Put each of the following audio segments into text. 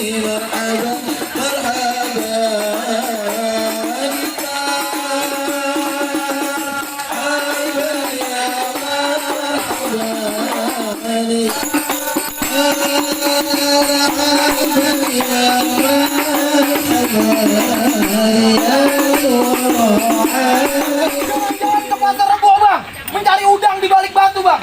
Jalan-jalan ke pasar Rebo, Bang, mencari udang di balik batu, Bang.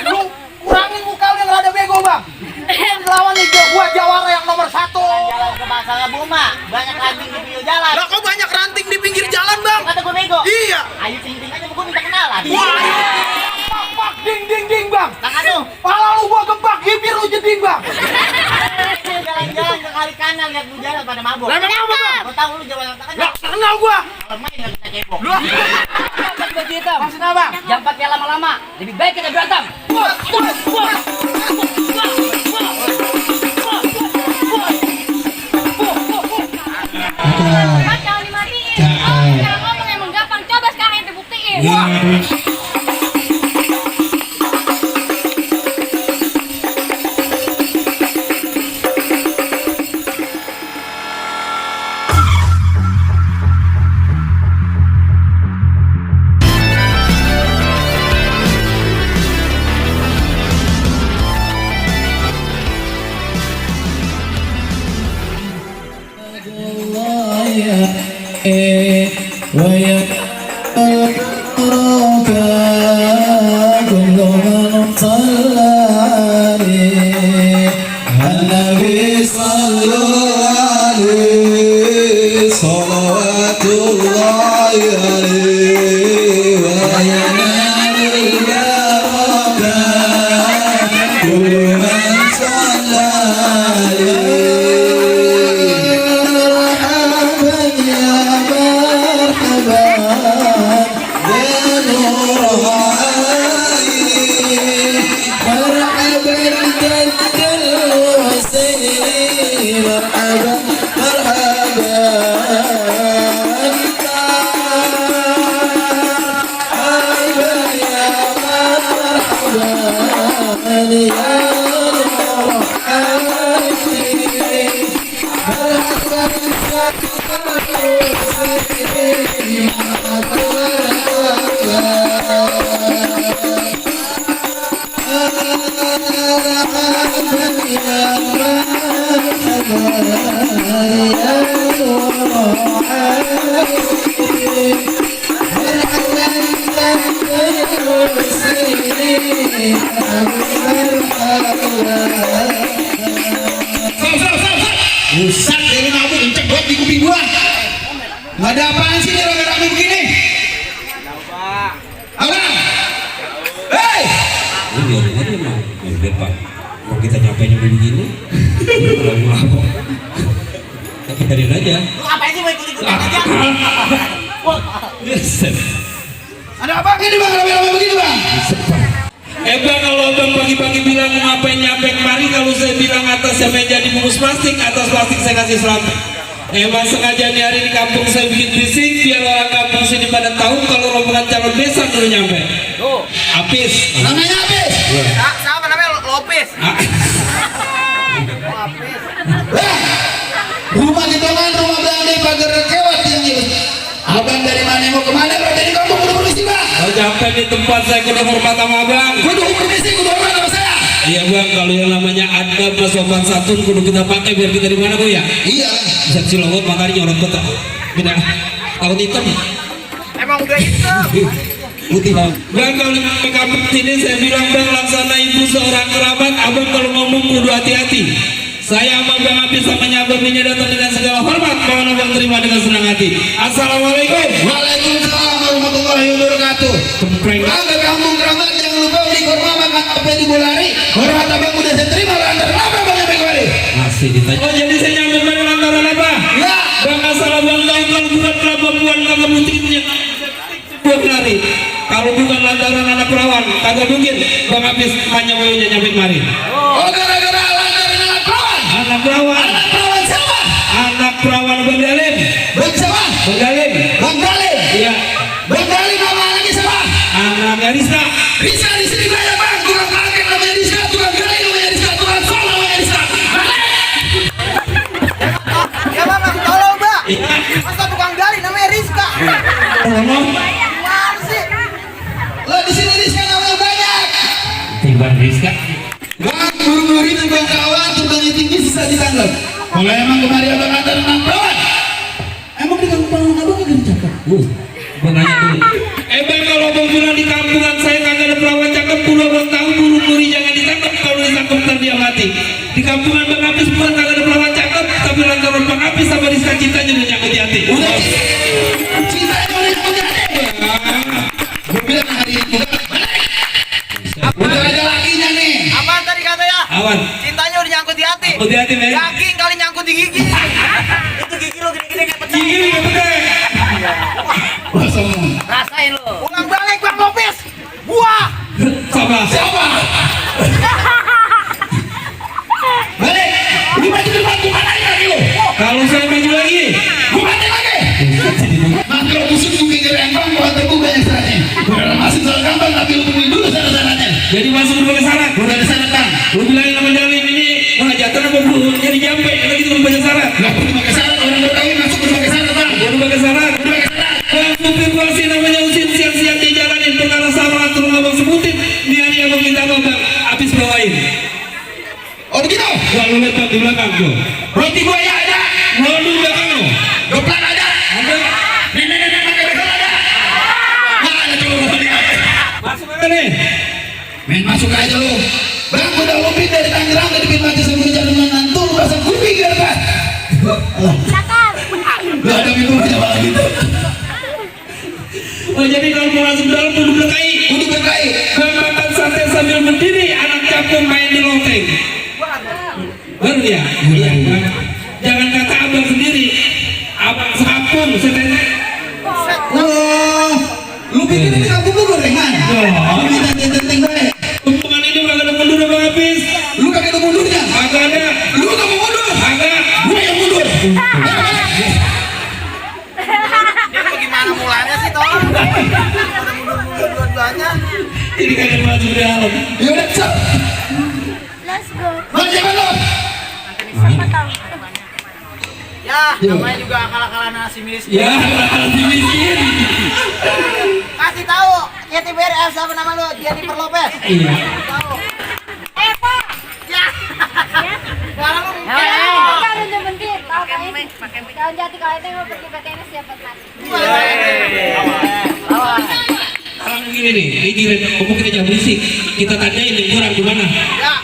Lu kurangin muka lu yang rada bego, Bang. Lu lawan nih gua jawara yang nomor 1. Jalan ke pasar Rebo mah banyak ranting di pinggir jalan. Lah kok banyak ranting di pinggir jalan, Bang? Kata gue bego. Iya. Ayo ting-ting aja gua minta kenalan. Wah, pak ding ding ding, Bang. Tangan lu. Pala lu gua gebak, bibir lu jeding, Bang. Jalan-jalan ke kali kanan lihat lu jalan pada mabuk. Lah emang apa, Bang? Gua tahu lu jalan tangan. Lah kenal gua. Kalau main enggak bisa cebok. Lu Baju hitam. maksudnya, Bang? Jangan pakai lama-lama. Lebih baik kita berantem. Mas jangan dimatiin. Oh, cara ngomong emang gampang. Coba sekarang ente buktiin. Buset, ini mabuk kenceng banget di kuping gua. Nggak ada apaan sih nih rame-rame begini? Apa? Hei! Ini mah, lihat Pak, mau kita nyampe begini, lagu apa? Tapi biarin aja. Lu ngapain sih mau ikut-ikutan aja? Ada apa ini, Bang? Rame-rame begini, Bang? Bang, kalau Bang pagi-pagi bilang mau ngapain nyampe kemari, kalau saya bilang atas yang jadi bungkus plastik, atas plastik saya kasih selamat. Emang sengaja nih hari di kampung saya bikin berisik biar orang kampung sini pada tahu kalau rombongan calon desa dulu nyampe. Tuh. Apis. Namanya Apis? Sama namanya Lopis. Rumah kita kan rumah belanda pagar kewat ini. Abang dari mana mau kemana? Kalau dari kampung kudu permisi, Bang. Kalau sampai di tempat saya kudu hormat sama Bang. Kudu permisi, kudu hormat sama saya. Iya Bang, kalau yang namanya adab dan sopan santun kudu kita pakai biar kita di mana Bu ya? Iya. Bisa cilawat makanya nyorot betul. Beda. Takut hitam. Emang udah hitam. Putih Bang. Bang, kalau di kampung sini saya bilang Bang, laksana ibu seorang kerabat, Abang kalau ngomong kudu hati-hati. Saya sama Bang Apis sama Abang datang dengan segala hormat, mohon Abang terima dengan senang hati. Assalamualaikum. Waalaikumsalam warahmatullahi wabarakatuh. Kempreng. Bang ke kampung kerabat jangan lupa beli kurma makan apa di Bolari. Hormat Abang udah saya terima lantaran apa Bang sampai kemari? Masih ditanya. Oh jadi saya nyampe kemari lantaran apa? Ya. Bang asal Abang tahu kalau bukan kelapa buan kagak butiknya. Buat lari. Kalau bukan lantaran anak perawan, kagak mungkin Bang Apis hanya maunya nyampe kemari. Oh gara-gara lantaran anak perawan. Anak perawan. Anak perawan siapa? Anak perawan Bang Dalim. Bang siapa? Bang Dalim. Bang Dalim. Iya. Bang Dalim nama anaknya siapa? Anaknya Rizka. Rizka di sini banyak Bang. Tukang kaget namanya Rizka, tukang gali namanya Rizka, tukang sol namanya Rizka. Sembrono. Gimana sih? Lo di sini Rizka namanya banyak. Timbang Rizka. Bang, buru-buru itu bang kawan, tumbangnya tinggi susah ditangkap. Kalau emang kemari abang antar enam perawan. Emang di kampung abang gak dicakap? Gua nanya dulu. Bang, kalau abang bilang di kampungan saya kagak ada perawan cakep, puluh abang tahu burung muri jangan ditangkap, kalau ditangkap ntar dia mati. Di kampungan Bang Apis bukan kagak ada perawan cakep, tapi lantaran Bang Apis sama Rizka cintanya udah nyangkut di hati. Udah cintanya udah nyangkut di hati. Gue bilang hari ini udah ada lakinya nih. Apaan tadi katanya? Awan. Cintanya udah nyangkut di hati. Nyangkut di hati, men. Daging kali nyangkut di gigi. Itu gigi lo gede-gede kayak pecah. Gigi gak gede. Rasain lu. Ulang balik Bang Lopis. Gua. Sama. Siapa? Balik. Lu maju di depan, gua matiin lagi lu. Kalau saya maju lagi, Gua matiin lagi. Nanti kalau busuk gua gigir engkong, gua hantar gua banyak syaratnya. Gua udah masuk soal gampang, tapi lu penuhi dulu syarat-syaratnya. jadi masuk berbagai syarat. Gua udah disyarat bang. Lu bilangin sama Jalin ini hajatan apa bu? Jadi jampe, karena gitu berbagai syarat. Gak perlu pakai syarat, orang berkawin masuk kudu pakai syarat bang. Gua berbagai syarat. Konfirmasi namanya usin siang-siang dijalanin perkara sama turun ngomong sebutin. Dia yang meminta Bang habis bawain. Oh begitu? Gua lu lihat di belakang gua. Roti buaya ada. Lu di belakang lu. Goplang ada. Ada. Nenek pakai bekal ada. Mana coba gua lihat. Masuk aja nih. Men masuk aja lu. Bang gua udah lupin dari Tangerang dari Pintu sebelum jalan mengantuk pasang kuping ya kan. Lu ada minum aja malah gitu. Oh jadi kalau mau masuk dalam kudu berkai. Kudu berkai. Gua makan sate sambil berdiri, anak capung main di loteng. Baru ya? Iya. Jangan kata abang sendiri. Abang sekampung, setengah. Wah, lu pikir ini kampung lu gorengan? Lu minta tenteng baik. Hubungan ini kagak ada mundur apa habis. Lu kagak ada mundurnya? Kagak ada. Lu gak mau mundur? Kagak. Gua yang mundur. Ini bagaimana mulanya sih toh? Ada mundur-mundur dua-duanya. Ini kagak maju di alam. Ya udah, sok. Let's go. Bang jangan lu. Siapa tahu? Ya, namanya juga akal-akalan nasi miskin. Ya, dimiskin. Kasih tahu, Katy Perry, siapa nama lu? Jennifer Lopez. Iya. Tahu. Pak. Ya. Sekarang lu Kalau udah bentir, tahu kan? Kalau jati kalau itu mau pergi PTNS siapa mati. Sekarang begini nih, ini kira ngomong kita jangan berisik. Kita tanyain lingkuran gimana. Ya.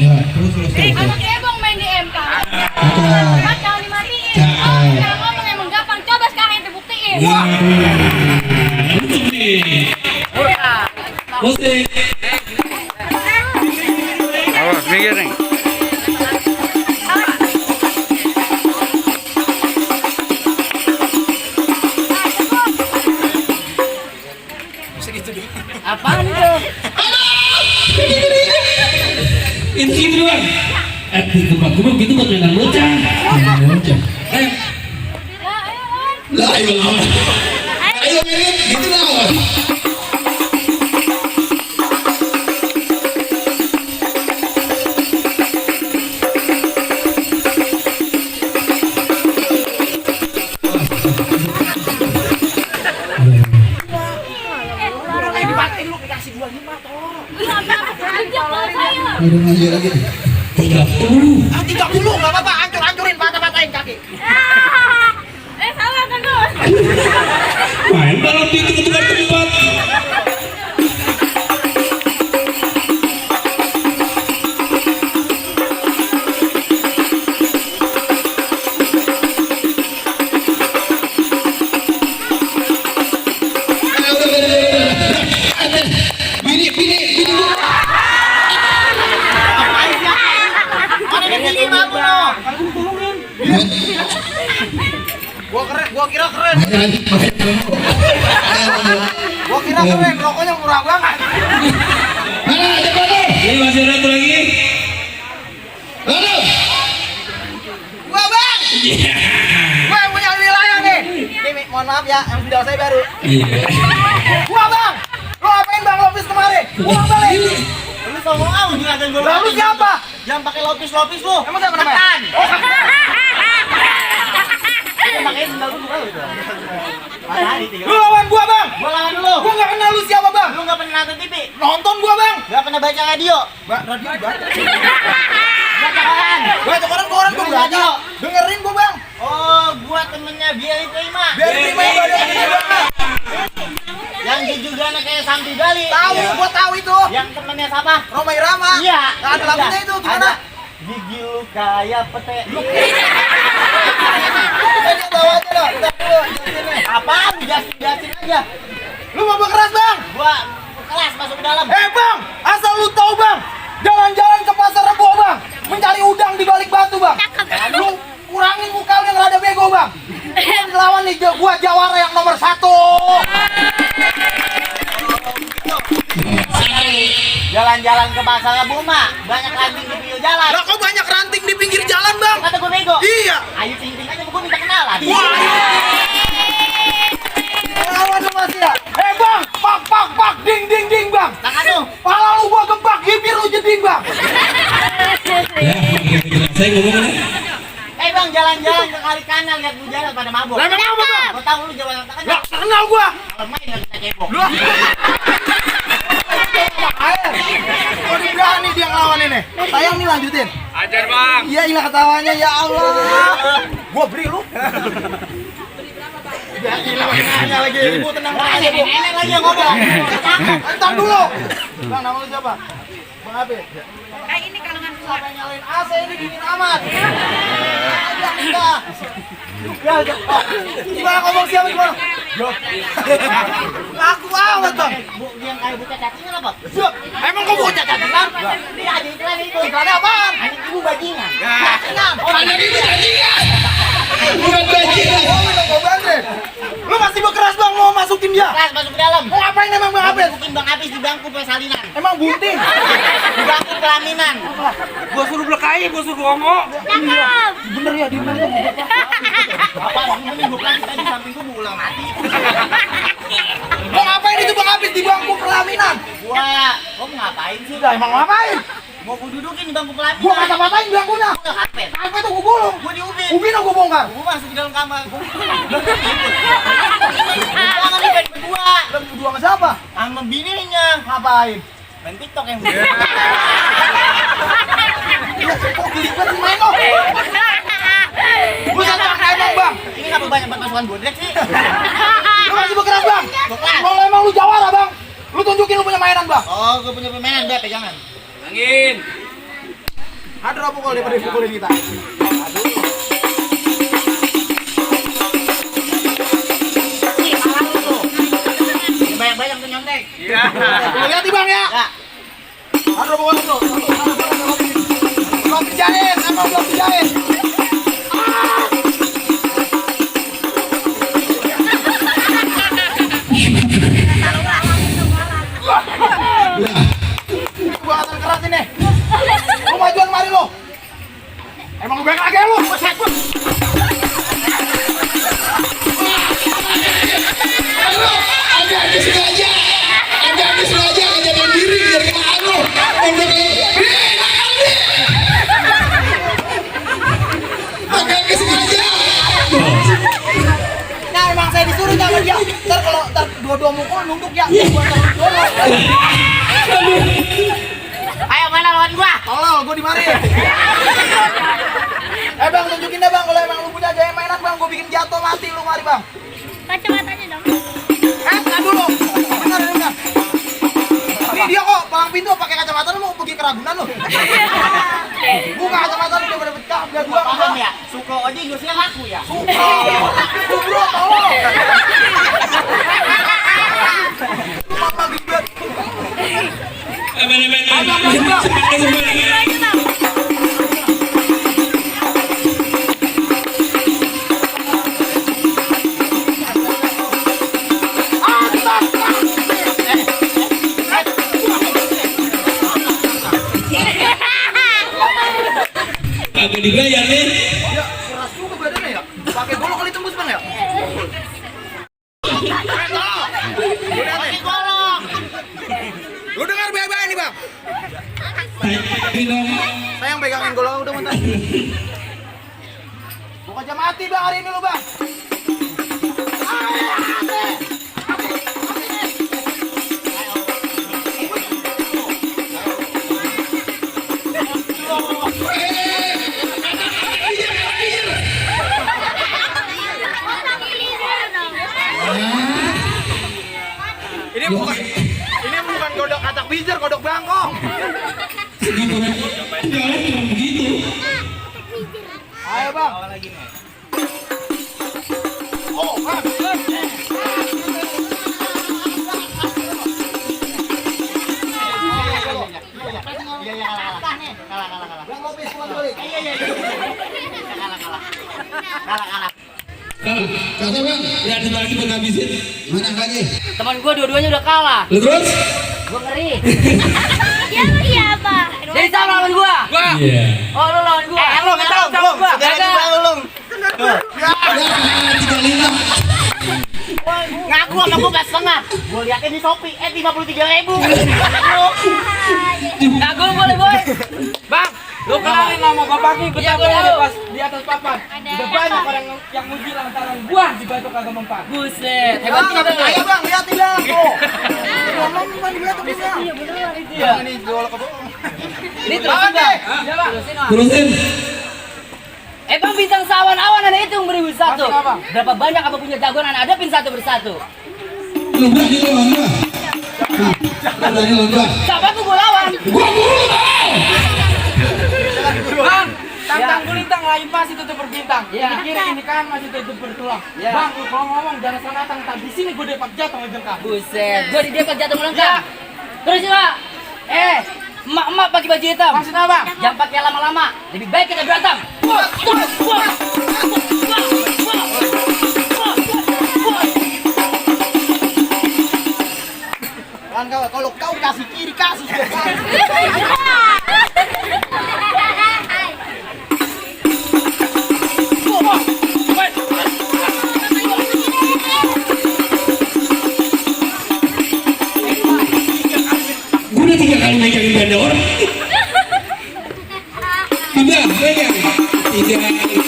Ya, terus. Anak cebong main di MK. Cakep. Mas jangan dimatiin. Cakep. Oh, yang ngomong emang gampang. Coba sekarang itu buktiin. Untuk nih. Musik. Awas, minggir nih. Apaan itu? Ini duluan. Di tempat gua gitu buat mainan bocah. Eh, Lah ayo lawan. Ayo mirip gitu lawan. Udah ngaji lagi. 30. 30 nggak apa-apa, hancur-hancurin, patah-patahin kaki. salah kan lu? Main balap itu ke tukar tempat. Udah. Bini gua. Mana di sini mampu lo? Gua kira keren. Gua kira keren, rokoknya murah banget. Mana ada foto? Ini masih ada satu lagi. Lalu. Gua bang. Gua yang punya wilayah nih. Nih, mohon maaf ya, yang video saya baru. Iya. Gua bang. Lo apain bang Lopis kemari? Gua balik. Lu songong ah, lu ngatain gua. Lalu siapa? Yang pakai lopis lu. Emang siapa namanya? Oh, pakai sendal dulu kali itu. Lu lawan gua. Radio bang. Gua itu koran gua radio. Dengerin gua bang. Oh, gua temennya Biari Prima. Biar terima bang. Yang juga anak kayak Samti Gali. Tahu, gua tahu itu. Yang temennya siapa? Romai Rama. Iya. Nggak ada lagunya itu gimana? Ada. Gigi lu kayak pete. Ayo tahu aja lah. Tahu. Apaan? Jelasin aja. Lu mau keras bang? Gua kelas masuk ke dalam. Bang, asal lu tahu bang, jalan-jalan ke pasar Rebo bang, mencari udang di balik batu bang. Lu kurangin muka lu yang rada bego bang. Lu lawan nih gua Jawara yang nomor 1. Jalan-jalan ke pasar Rebo mah banyak ranting di pinggir jalan. Lah kok banyak ranting di pinggir jalan bang? Kata gua bego. Iya. Ayo ting-ting aja gua minta kenalan. Lawan lu masih ya? Bang, pak, ding bang. Tangan lu. Pala lu gua gempak, bibir lu jeding bang. Ya, saya ngomong ini. Bang, jalan-jalan ke kali kanal lihat bu jalan pada mabuk. Lah emang apa bang? Gua tahu lu jalan tangan. Lah kenal gua. Kalau main enggak bisa cebok. Lu. Ayo. Kok berani dia ngelawan ini? Sayang nih lanjutin. Ajar bang. Iya ilah ketawanya ya Allah. Gua beri lu. Ya ilah nanya lagi ibu tenang aja bu. Nenek lagi yang ngomong. Entar dulu. Bang nama lu siapa? Bang Abe. Kayak ini kalangan Siapa yang nyalain AC ini dingin amat. Aja enggak. Ya, gimana ngomong siapa gimana? Yo. Aku amat bang. Bu yang kayak buka cacingnya apa? Emang kau bocah cacat bang? Dia ada iklan itu. Iklannya apaan? Anak ibu bajingan. Cacingan. Anak ibu bajingan. Bukan bajingan. Kau bandre. Lu masih bekeras bang mau masukin dia? Kelas masuk ke dalam. Mau ngapain emang bang Abed? Mungkin Bang Abis di bangku persalinan. Emang bunting? Di bangku pelaminan. Gua suruh belakangin, gua suruh ngomong. Bener ya di mana? Apa? Ini gua pelan tadi samping gua mau ulang mati. Mau ngapain itu bang Abed di bangku pelaminan? Gua mau ngapain sih? Udah emang ngapain? Mau gua dudukin di bangku pelaminan. Gua kata-katain bangkunya. Gua udah karpet. Apa itu gua gulung? Gua diubin. Ubin gua bongkar. Gua masuk ke dalam kamar. Jangan nih main berdua. Lu berdua sama siapa? Sama bininya. Ngapain? Main TikTok yang Kok gelibet sih main lo? Gua kata emang bang. Ini kenapa banyak banget masukan bodrek sih? Lu masih bekeras bang? Bekeras. Kalau emang lu Jawara bang, lu tunjukin lu punya mainan bang. Oh, gua punya permainan, udah pegangan. Angin. Ada apa kalau daripada dipukulin kita? Nih, malam lu tuh. Banyak-banyak tuh nyontek. Iya. Lihat bang ya. Ya. Ada apa kalau lu? Belum dijahit, emang belum dijahit. Gua akan keras ini. Lu majuan mari lu. Emang lu bengak lu? Anda sengaja kejadian diri biar kena anu. Agak sengaja. Nah emang saya disuruh sama dia. Ntar kalau dua-dua mukul nunduk ya. Gua dorong. Ayo mana lawan gua? Tolol, gua di mari. Bang tunjukin deh bang kalau emang lu punya gaya mainan bang, gua bikin jatuh mati lu mari bang. kacamatanya dong. Enggak dulu. Benar. Ini dia kok palang pintu pakai kacamata lu mau pergi ke Ragunan lu. Buka kacamata lu udah pecah biar gua Paham ya? Suko aja Inggrisnya laku ya? Bro, tolong. Lu mama gibet. Agak dibayar nih. Ya, keras juga badannya ya. Pakai golok kali tembus bang ya. Pakai golok. Lu dengar baik-baik nih bang. Minum. Saya yang pegangin golok udah mentah. Buka jam mati bang hari ini lu bang. gitu kan. Galak cuma begitu. Ayo bang. Oh, bang. Bang Lopis pulang balik. Kalah, kata bang, ya ada lagi buat habisin. Mana lagi? Teman gua dua-duanya udah kalah. Lu terus? Gua ngeri. Iya apa? Jadi sama lawan gua. Iya. Oh, lu lawan gua. Lu nggak tahu belum? Belum. Ya, 35. Ngaku sama gua 4,5. Gua liatin di Shopee, 53.000. Ngaku boleh, boy. Bang, lu kenalin nama bapaknya betapa Iya, ada gua pas di atas papan. Udah banyak orang yang muji lantaran gua di batu kagak mempan. Buset, Bang, hebat kita, ayo Bang. bang, liatin bang. Tuh. Ngomong bukan dilihat tuh bisa. Iya, beneran itu ya. Bang, ini jual ke bawah. Ini terusin, Bang. Iya, Bang. Terusin, Bang. Terusin. Bang, bintang sawan-awan ada itu yang beri satu. Masih apa? Berapa banyak apa punya jagoan anak ada pin satu bersatu. Lu berani lawan gua? Berani lawan gua? Siapa tuh gua lawan? Gua mulu tau. Bang, tantang gulintang lain masih tutup berbintang. Iya. Ini kiri ini kan masih tutup bertulang. Iya. Bang, lu kalau ngomong jangan salah tantang. Di sini gua depak jatuh ngejengkang. Buset, gua di depan jatuh melengkang. Terus Pak. Emak-emak pakai baju hitam. Maksud apa? Jangan pakai lama-lama. Lebih baik kita berantem. Kan kalau kau kasih kiri kasih. Gua udah 3 kali megangin ganda orang. Tiga, pegang. 3 kali.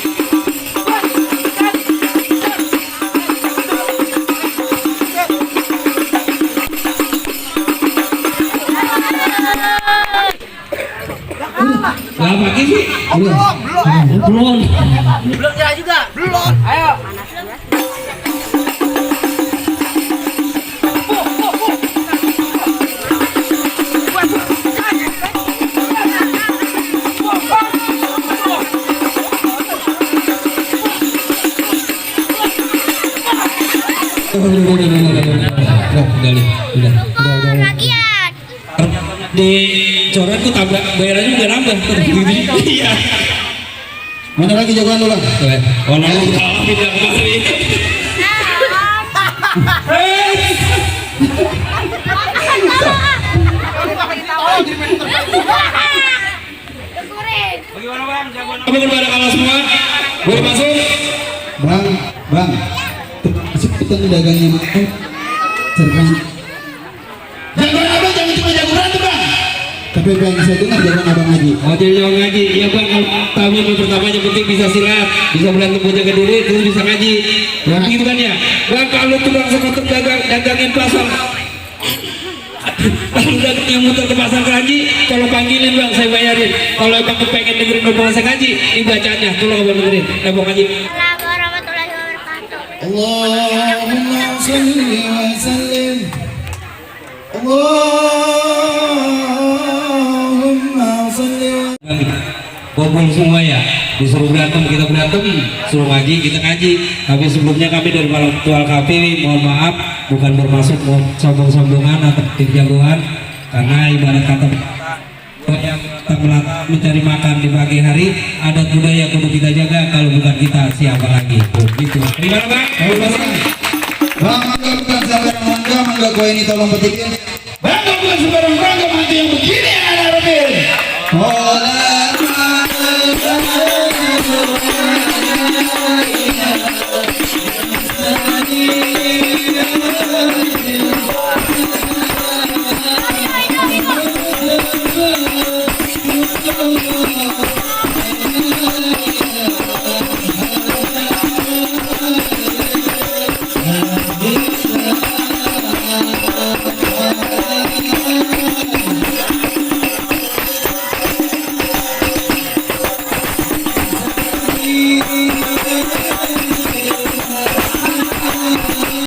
Lah pakai sih? Belum. Belum jalan juga. Ayo. Udah. Lagian. Di coret tuh tambah bayarannya udah nambah. Iya. Mana lagi jagoan lu, Bang? Oh, lalu kalah pindah kemari. Bagaimana Bang? Jagoan Kamu kepada kalah semua. Boleh masuk? Bang. Masuk petang dagangnya mau. Serban. Jagoan abang jangan cuma jago berantem, Bang. Tapi Bang saya dengar jagoan abang lagi. Oh, jadi jauh ngaji. Iya bang, kalau tahun pertamanya penting bisa silat, bisa berantem buat jaga diri, terus bisa ngaji. Ya. Gitu kan ya? Bang, kalau tukang sekoteng dagangin pasar, kalau dagangnya muter ke pasar ngaji, kalau panggilin bang, saya bayarin. Kalau emang pengen dengerin omongan saya ngaji, ini bacaannya, tolong abang dengerin. Abang ngaji. Assalamualaikum warahmatullahi wabarakatuh. Allahumma salli wa sallim. Allahumma salli wa Kumpul semua ya, disuruh berantem kita berantem, suruh ngaji kita ngaji. Tapi sebelumnya kami dari Malam Tual Kapi mohon maaf, bukan bermaksud sombong-sombongan atau tim jagoan, karena ibarat kata yang kita mencari makan di pagi hari, adat budaya kudu kita jaga. Kalau bukan kita siapa lagi? Tuh, gitu. Gimana bang? Bang, mangga bukan siapa yang mangga kau ini tolong petikin.